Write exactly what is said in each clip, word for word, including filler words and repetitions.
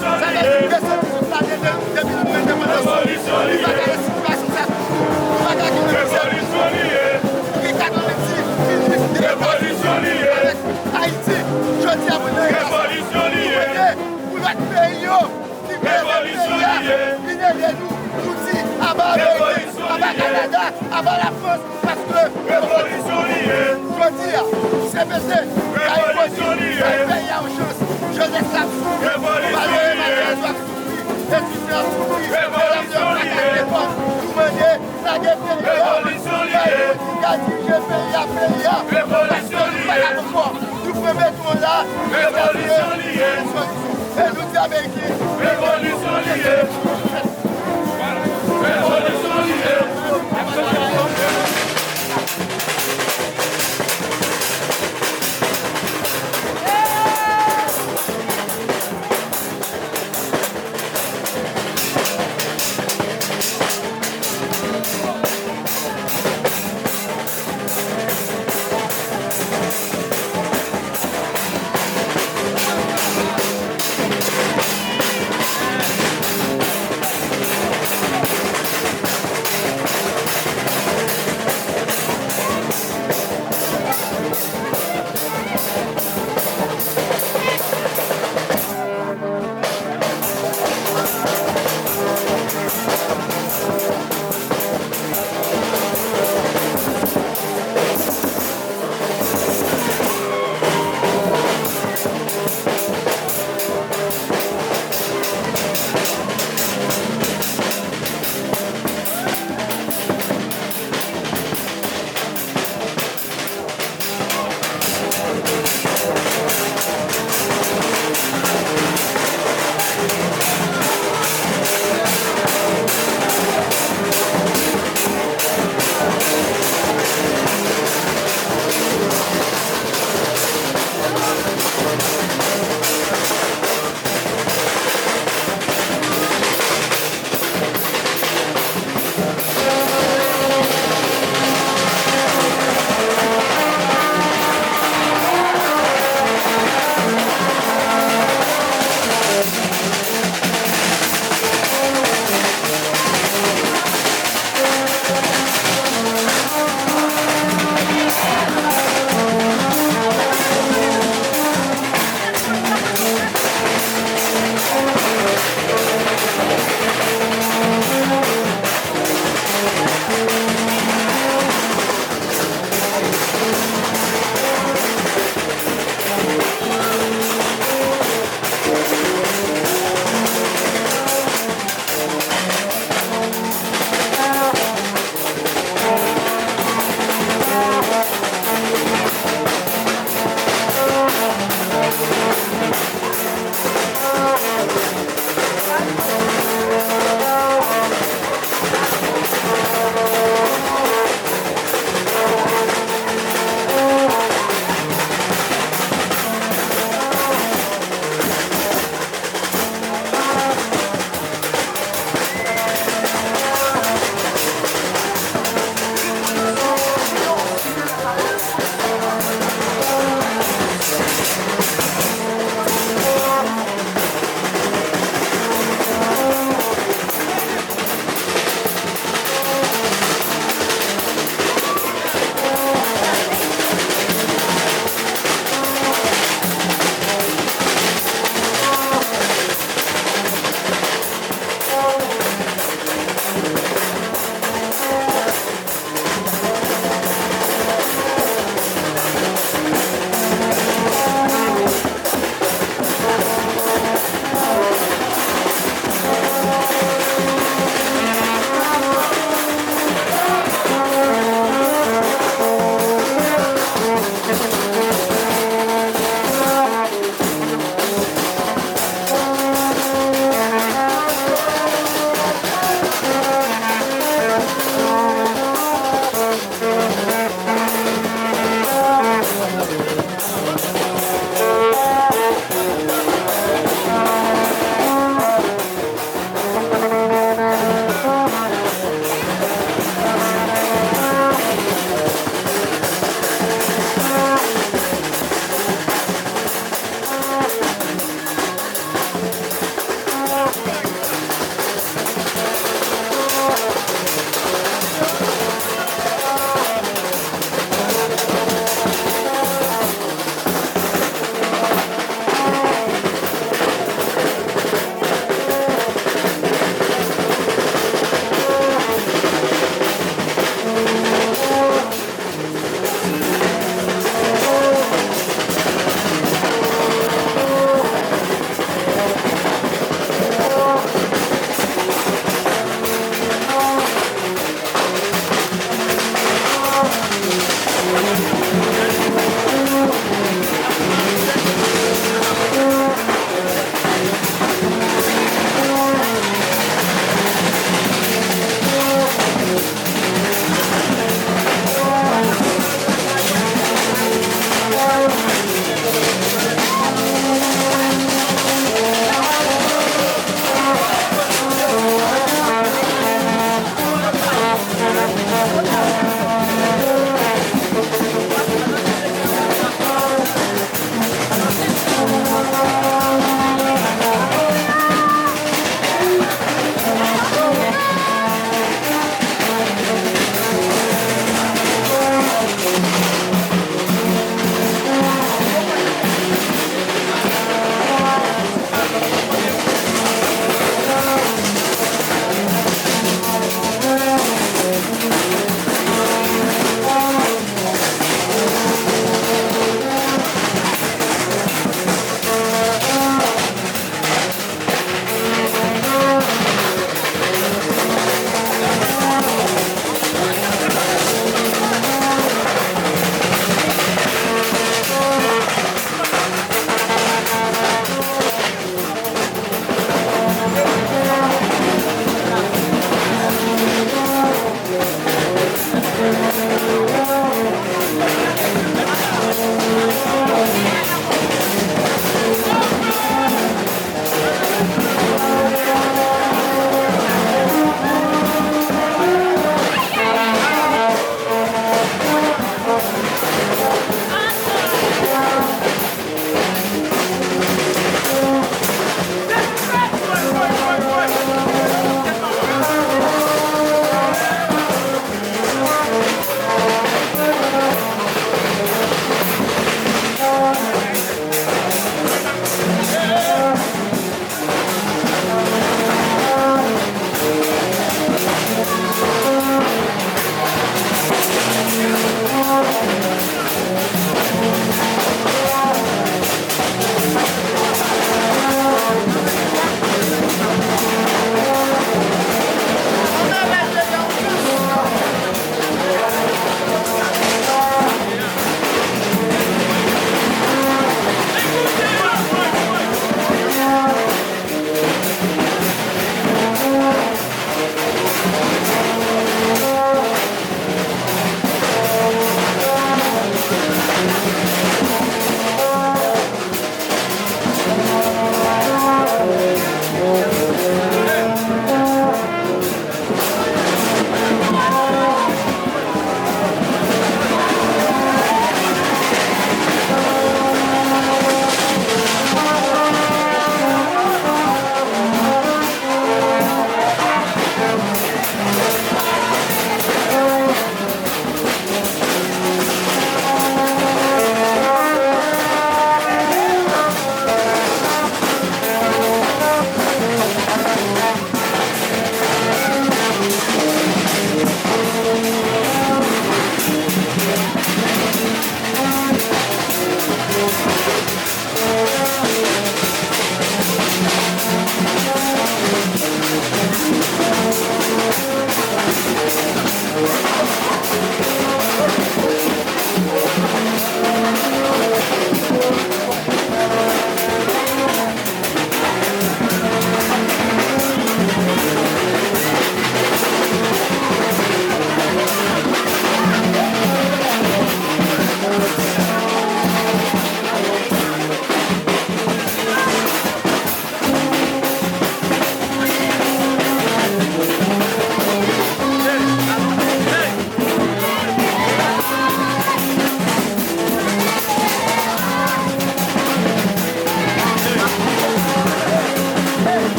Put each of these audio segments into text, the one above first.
Sa vle di, de sèt la, de, de, depi nou pran endepandans nou, nou pa ka gen sitiyasyon sa. Nou pa ka gen menm sèvis. Pou ki katrevenndis minis de leta avèk Ayiti, jodi a, mwen nan enpas. Nou mande pou lòt peyi yo ki mete peyi a vin ede nou, nou di, aba Ameriken, aba Kanada, aba Lafrans, paske revolisyon li ye. Jodi a, C P C, kay pwodui, bay peyi a yon chans. Jenès la ap soufri, malere, malere yo ap soufri, etidyan ap soufri, elèv yo pa ka al lekòl. Nou mande, lage peyi a, bay moun ki ka dirije peyi a, peyi a. Paske nou pa kapab ankò. Nou pran beton la, nou gade solisyon. E nou di Ameriken, revolisyon li ye. Revolisyon li ye.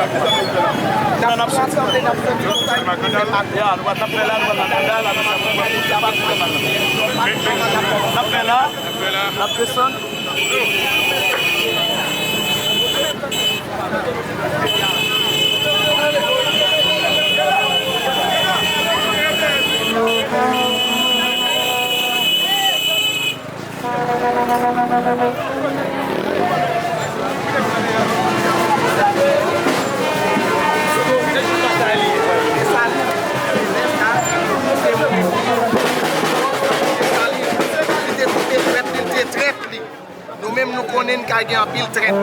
N ap soti. Ya, nou pa t ap fè la, nou pa t ap fè la, nou pa t ap fè la. N ap fè la, n ap desann. Nou menm nou konnen n ka gen anpil trèt.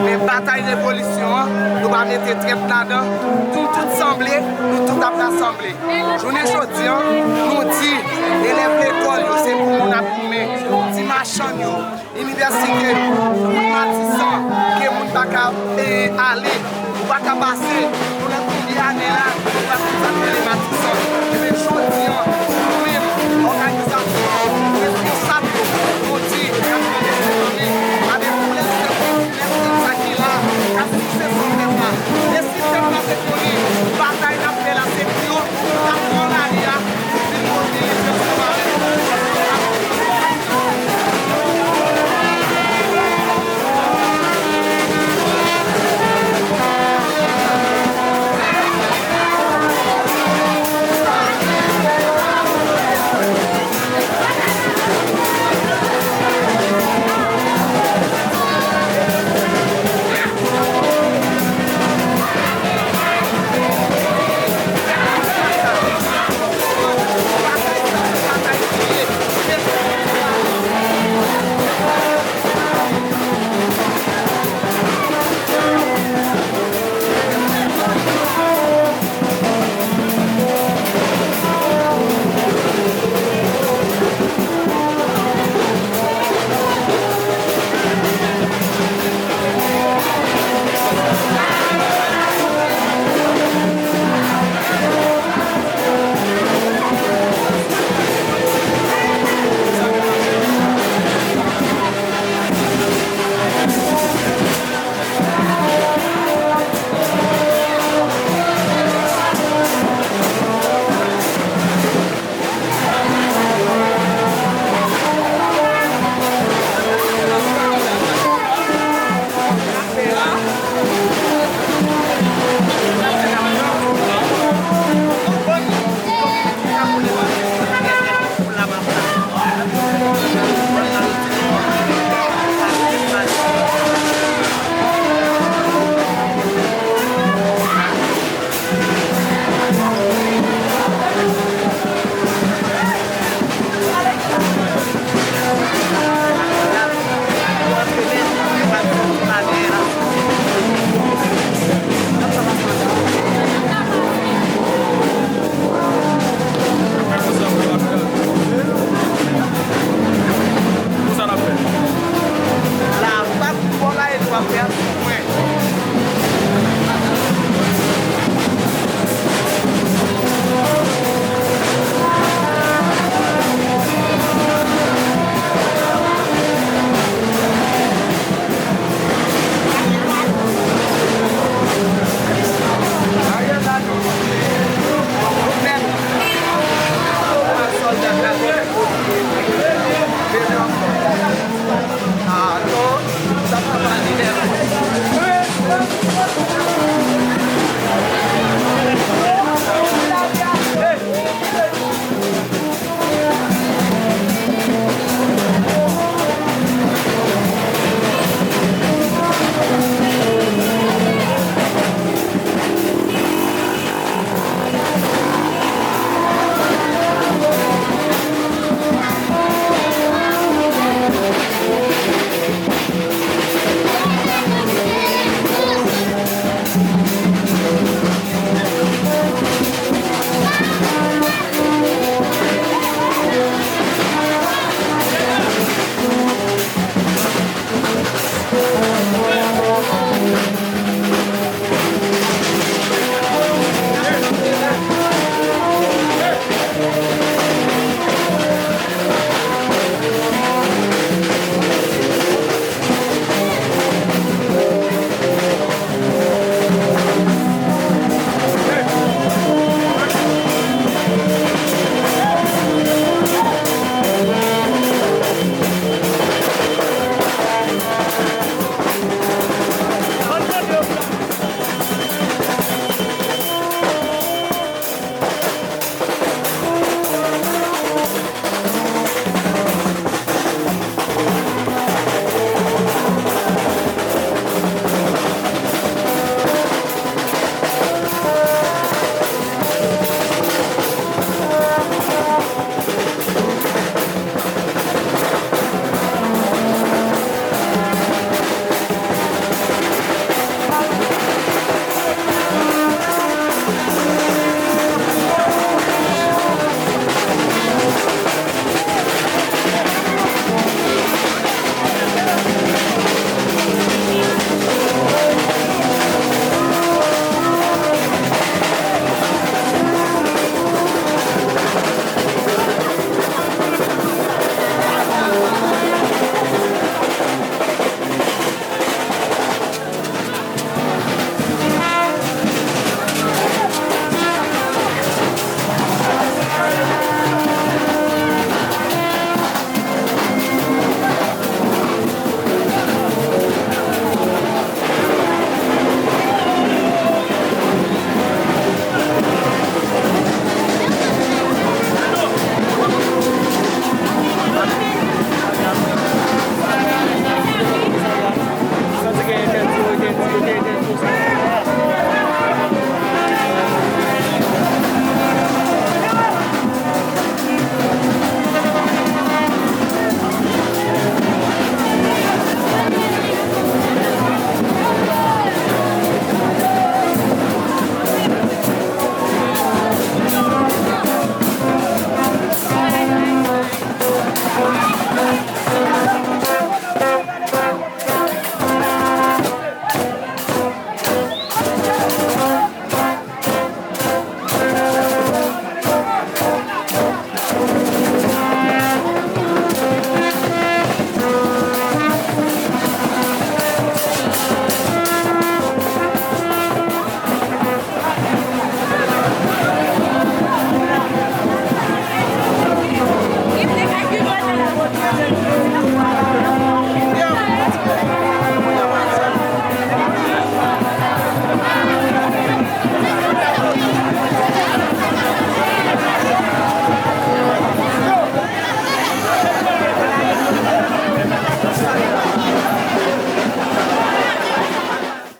Men batay revolisyon an, nou pa mete trèt ladan. Nou tout sanble, nou tout ap rasanble. Jounen jodi an, nou di, elèv lekòl yo, se pou moun ap goumen. Ti machann yo, inivèsite yo, wout Matisan, ke moun pa ka, e, ale. Ou pa ka pase, nou nan konbyen ane la, nou pa konn sa k rele Matisan.